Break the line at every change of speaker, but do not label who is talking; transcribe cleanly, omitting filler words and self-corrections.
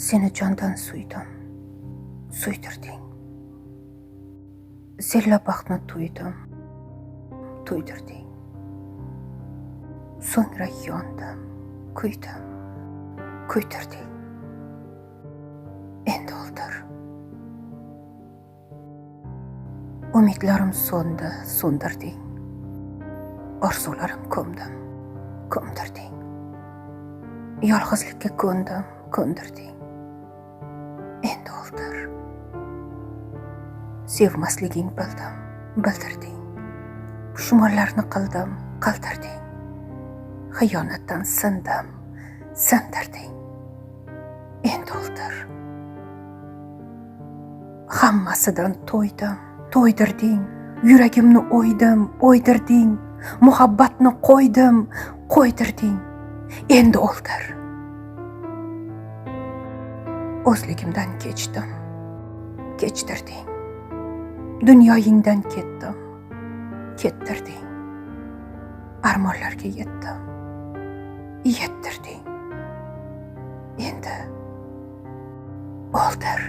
Seni jondan suydim, suydirding. Zilla baxtni tuydim, tuydirding. So'ngra yondim, kuydim, kuydirding. Endi o'ldir. Umidlarim so'ndi, so'ndirding. Orzularim ko'mdim, ko'mdirding. Yolg'izlikka ko'ndim, ko'ndirding. Endi o'ldir. Sevmasliging bildim, bildirding. Pushmonlarni qildim, qildirding. Xiyonatdan sindim, sindirding. Endi o'ldir. Hammasidan to'ydim, to'ydirding. Yuragimni o'ydim, o'ydirding. Muhabbatni qo'ydim, qo'ydirding. Endi o'ldir. O'zligimdan kechdim, kechtirding. Dunyoyingdan ketdim, kettirding. Armonlarga yetdim, yettirding. Endi o'ldir.